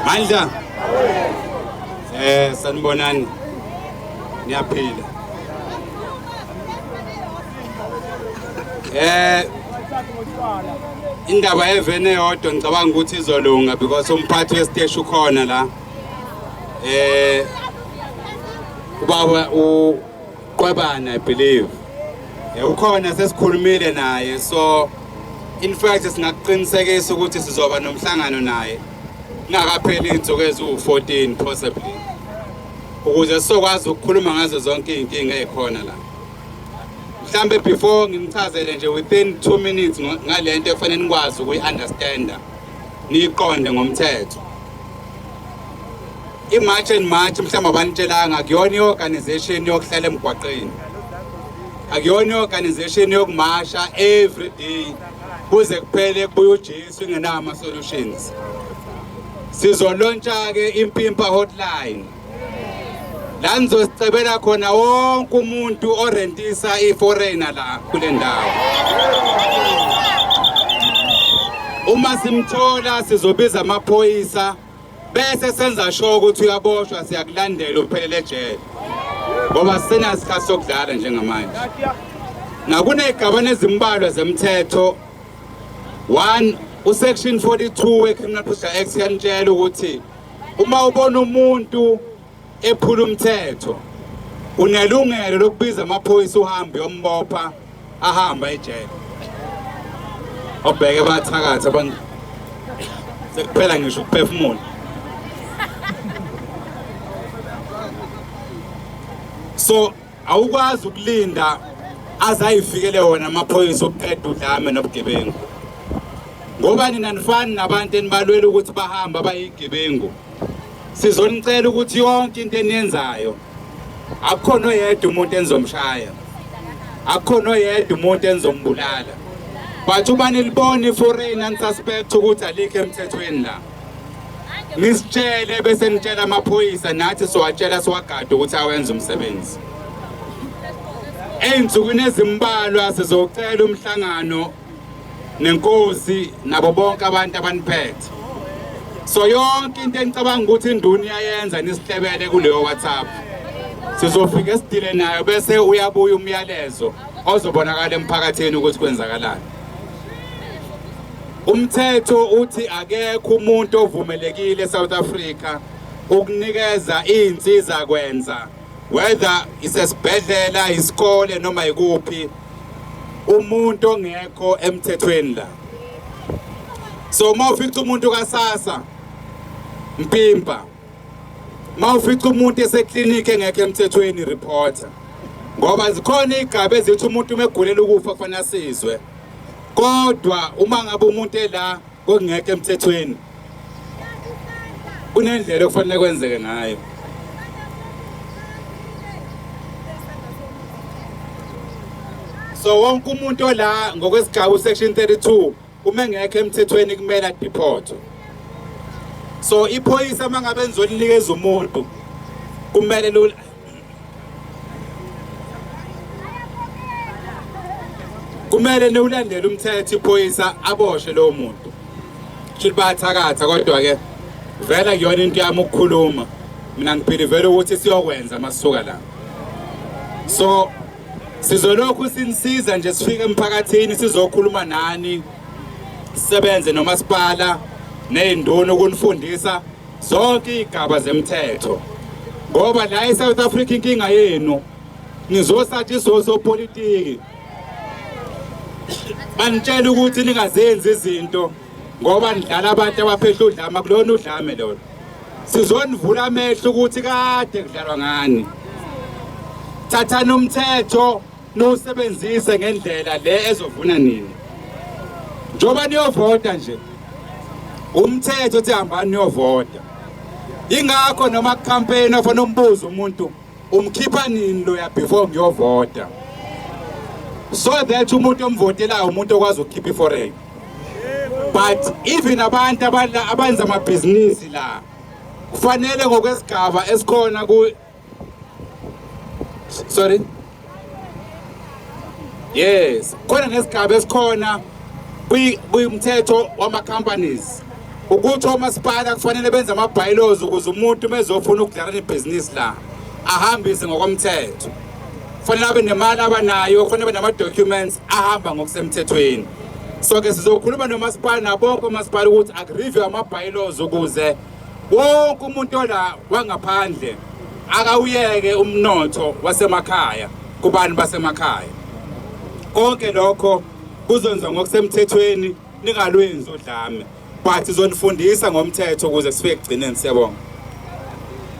Mandla. Sanibonani. Niyaphila. Indaba yevene yodwa ngicabanga ukuthi izolunga because umphathi wesiteshi ukhona la. Ubaba uQwebana, I believe. Ukhona, sesikhulumile naye, so in fact singakuqinisekisa ukuthi sizoba nomhlangano naye kungakapheli izinsuku eziwu-14 possibly, ukuze sizokwazi ukukhuluma ngazo zonke izinkinga ezikhona la. Mhlambe before nginichazele nje within 2 minutes ngalento efanele nikwazi ukuyi-understanda, niyiqonde ngomthetho. I-March and March, mhlawumbe abanitshelanga, akuyona i-organization yokuhlala emgwaqeni, akuyona i-organization yokumasha every day kuze kuphele kubuye uJesu ingenawo ama-solutions. Sizolontsha-ke iMpimpa hotline la nizosicebela khona wonke umuntu orentisa i-foreigner la kule ndawo. Uma simthola, sizobiza amaphoyisa bese senza sure ukuthi uyaboshwa, siyakulandela uphelele ejele, ngoba sisenasikhathi sokudlala njengamanje. Nakuney'gabane ezimbalwa zemthetho. One, usection 42 we-Criminal Procedure Act yanitshela ukuthi uma ubona umuntu ephula umthetho, unelungelo lokubiza amaphoyisa, uhambe uyombopha, ahamba ejele. Obheke bathakatha abantu, sekuphela ngisho ukuphefumula. So awukwazi ukulinda aze ayifikele wona amaphoyisa ukuqeda udlame nobugebengu, ngoba nina nifani nabantu enibalwela ukuthi bahambe abayigebengu. Sizonicela ukuthi yonke into eniyenzayo, akukhona oyedwa umuntu enizomshaya, akukhona oyedwa umuntu enizombulala, but uma nilibona i-foreigner nisuspect ukuthi alikho emthethweni la, nisitshele bese nitshela amaphoyisa, nathi siwatshela, siwagade ukuthi awenze umsebenzi. Ey'nsukwini ezimbalwa sizocela umhlangano nenkosi nabo bonke abantu abaniphethe. So yonke into enicabanga ukuthi induna iyayenza, nisihlebele kuleyo WhatsApp, sizofika esidile nayo bese uyabuya umyalezo ozobonakala emphakathini ukuthi kwenzakalani. Umthetho uthi akekho umuntu ovumelekile eSouth Africa ukunikeza izinsiza kwenza, whether isesibhedlela, isikole noma ikuphi, umuntu ongekho emthethweni la. So uma ufica umuntu kaSASSA, mpimpa. Uma ufica umuntu eseklinikhi engekho emthethweni, reporta, ngoba zikhona igaba ezithi umuntu uma egulela ukufa kufanele asizwe, kodwa uma ngabe umuntu ela kokungekho emthethweni, kunendlela okufanele kwenzeke ngayo. So wonke umuntu ola ngokwesigaba section 32, uma engekho emthethweni, kumele adeportwe. So iphoyisa uma ngabe nizolinikeza umuntu, kumele niwulandele umthetho, iphoyisa aboshwe lowo muntu. Shuthi bayathakatha, kodwa ke vele kuyona into yami ukukhuluma. Mina ngiphile vele ukuthi siyokwenza masisuka la. So sizolokhu sinisiza nje, sifike emphakathini sizokhuluma nani, sisebenze nomasipala ney'nduna ukunifundisa zonke iy'gaba zemthetho, ngoba la e-South Africa inkinga yenu nizosatshiswa osopolitiki, banitshela ukuthi ningazenzi izinto ngoba nidlala abantu abaphehla udlame. Kulona udlame lolo. Sizonivula amehlo ukuthi kade kudlalwa ngani. Thathani umthetho niwusebenzise ngendlela le ezovuna nini. Njengoba niyovota nje, umthetho uthi hambani niyovota. Ingakho noma campaign ofana umbuzo umuntu umkhipha nini loya before ngiyovota, so that umuntu omvotelayo umuntu okwazi ukukhipha i-foreign. But even abantu abenza amabhizinisi la, kufanele ngokwesigaba esikhona ku, sorry, yes, khona nesigaba esikhona kuyumthetho wama-companies. Ukuthi omasipala kufanele benze ama-bylaws ukuze umuntu uma ezofuna ukudlala ibhizinisi la ahambise ngokomthetho. Kufanele abe nemali abanayo, kufanele abe nama-documents ahamba ngokusemthethweni. So ke sizokhuluma nomasipala nabonke omasipala ukuthi aku-review ama-bylaws ukuze wonke umuntu ola wangaphandle akawuyeke umnotho wasemakhaya kubantu basemakhaya. Konke lokho kuzonzwa ngokusemthethweni, ningalwenzi udlame, but sizonifundisa ngomthetho ukuze sifike ekugcineni. Siyabonga.